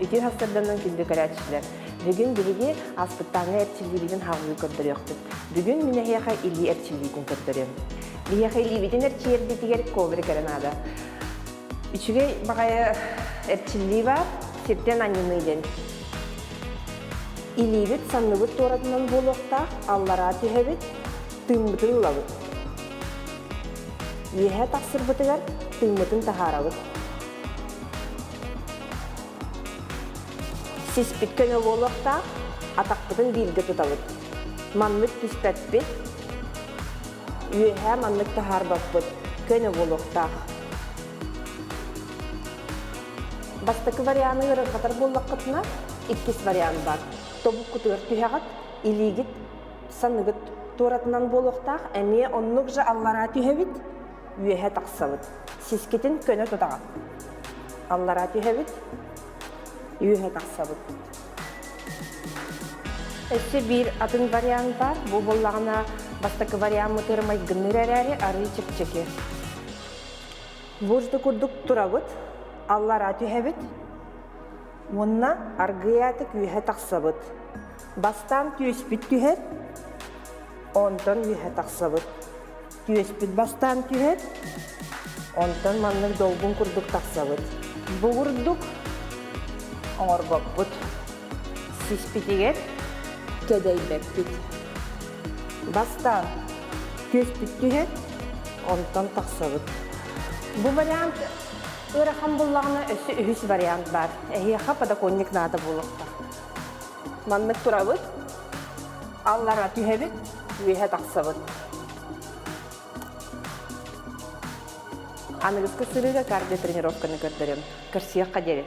Үтүө сарсыарданан күндү көрөөччүлэр! Бүгүн биһиги ааспыттааҥҥы эрчиллиибитин хаалыы көрдөрүөхпүт. Бүгүн мин эһиэхэ илии эрчиллиитин көрдөрүөм. Биһиэхэ илиибитин эрчийэрбитигэр коврик эрэ наада. Үчүгэй баҕайы эрчиллии баар, сиртэн анньыныы диэн. Илиибит санныбыт туоратынан буолуохтаах, аллараа түһэбит, тыыммытын ылабыт. Үөһэ тахсырбытыгар тыыммытын таһаарабыт. Сиспит көнө буолуохтаах, атахпытын бииргэ тутабыт. Маннык түспэппит, үөһээ маннык таһаарбаппыт, көнө буолуохтаах. Бастакы варианы ыарырҕатар буоллаххытына, иккис вариант баар. Тобуккутугар түһэҕит, илиигит санныгыт туоратынан буолуохтаах, эмиэ оннук же аллараа түһэбит, үөһэ тахсабыт. Сискитин көнө тутаҕыт. Аллараа түһэбит, үөһэ тахсабыт. Өссө биир атын вариант баар. Бу буоллаҕына бастакы вариаммытыгар майгынныыр эрээри арыый чэпчэки. Бу курдук турабыт, аллараа түһэбит уонна аргыйаатык үөһэ тахсабыт. Бастаан түөспүт түһэр, онтон үөһэ тахсабыт. Түөспүт бастаан түһэр, онтон маннык долгун курдук тахсабыт. Бу курдук оҥорбоппут. Сиспитигэр кэдэйбэппит. Бастаан түөспүт түһэр, онтон тахсабыт. Бу вариант ыарахан буллаҕына өссө үһүс вариант баар. Эһиэхэ подоконник наада буолуохтаах. Маннык турабыт, аллара түһэбит, үөһэ тахсабыт. Аныгыскы сырыыга кардиотренировканы көрдөрөм. Көрсүөххэ диэри.